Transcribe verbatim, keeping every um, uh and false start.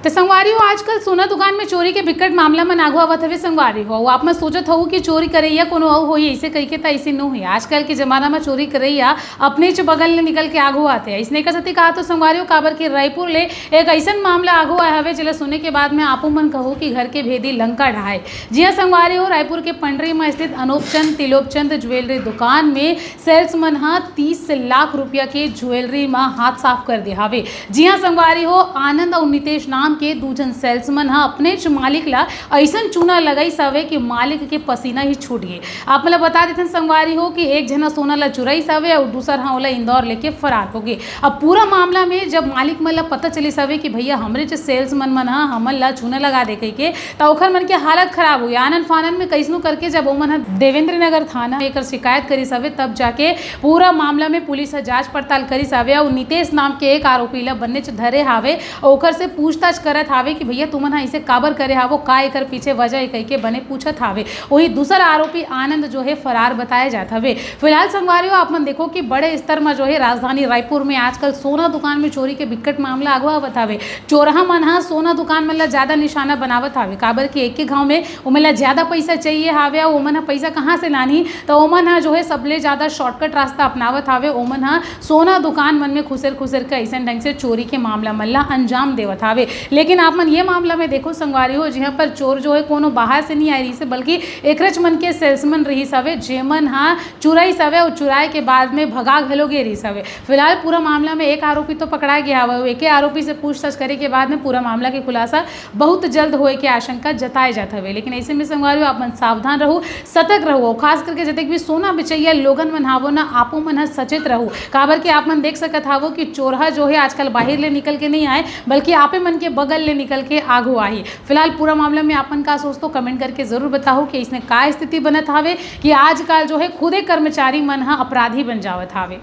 तो संगवारी हो, आजकल सोना दुकान में चोरी के बिकट मामला मन आगू आवत हवे। संगवारी हो, आप मन सोचत हव कि चोरी करइया कोनो अउ होही, अइसे कहिके, त अइसे नो हे। आजकल के जमाना में चोरी करइया अपनेच बगल ले निकल के आगू आथे। अइसने का सेती कहा तो संगवारी हो, काबर के रायपुर ले एक अइसन मामला आगू आए हवे, जेला सुने के बाद में आपो मन कहू कि घर के भेदी लंका ढाए। जी हाँ संगवारी हो, रायपुर के पंडरी में स्थित अनूप चंद तिलोप चंद ज्वेलरी दुकान में सेल्समैन ह तीस लाख रुपया के ज्वेलरी म हाथ साफ कर दे हावे। जी हाँ संगवारी हो, आनंद अउ नितेश नाम के दू झन सेल्समैन ह अपनेच मालिक ला अइसन चूना लगाइस हवे कि मालिक के पसीना ही छूट गे। आप मन ला बता देथन संगवारी हो कि एक झन ह सोना ला चुराइस हवे अउ दूसर ह ओला इंदौर लेके फरार हो गे। अब पूरा मामला में जब मालिक मन ला पता चलिस हवे कि भैया, हमरे जे सेल्समैन मन ह हमन ला चूना लगा दे कहिके, त ओखर मन के हालत खराब हो गे। आनन फानन में कइसनो करके जब ओमन ह देवेंद्र नगर थाना एकर शिकायत करिस हवे, तब जाके पूरा मामला में पुलिस ह जांच पड़ताल करिस हवे अउ नितेश नाम के एक आरोपी ला बन्नेच धरे हावे। ओकर से पूछताछ करत हावे कि भैया, तुमन ह इसे काबर करे हावो, का एकर पीछे वजह हे कहिके बने पूछत हावे। वही दूसर आरोपी आनंद जो है फरार बताया जात हवे। फिलहाल संगवारी हो, आप मन देखो कि बड़े स्तर में जो है राजधानी रायपुर में आजकल सोना दुकान में चोरी के बिकट मामला आगू आवत हावे। चोरहा मन ह सोना दुकान मन ला ज्यादा निशाना बनावत हावे, काबर कि एक के गांव में ओमन ला ज्यादा पैसा चाहिए हावे, अउ ओमन ह पैसा कहाँ से लानही, त ओमन ह जो है सबले ज्यादा शॉर्टकट रास्ता अपनावत हावे। ओमन ह सोना दुकान मन में खुसेर खुसेर के अइसन ढंग से चोरी के मामला मन ला अंजाम देवत हावे। लेकिन आप मन ये मामला में देखो संगवारी हो, जिहां पर चोर जो है कोनो बाहर से नहीं आए रहिस हे, बल्कि एकरेच मन के सेल्समैन रहिस हवे, जेमन ह चुराइस हवे अउ चुराए के बाद में भगा घलो गे रहिस हवे। फिलहाल पूरा मामला में एक आरोपी तो पकड़ा गया हवे, अउ एके आरोपी से पूछताछ करे के बाद में पूरा मामला के खुलासा बहुत जल्द होए के आशंका जताए जात हवे। लेकिन ऐसे में संगवारी हो, आप मन सावधान रहू, सतर्क रहू, अउ खास करके जतेक भी सोना बेचैया लोगन मन हावो ना, आपो मन ह सचेत रहू, काबर कि आप मन देख सकत हावो कि चोरहा जो है आजकल बाहिर ले निकल के नहीं आए, बल्कि आपे मन के बगल ले निकल के आगू आही। फिलहाल पूरा मामला में आप मन का सोचथो, कमेंट करके जरूर बताओ कि इसने का स्थिति बनत हावे कि आजकल जो है खुदे कर्मचारी मन ह अपराधी बन जावत हावे।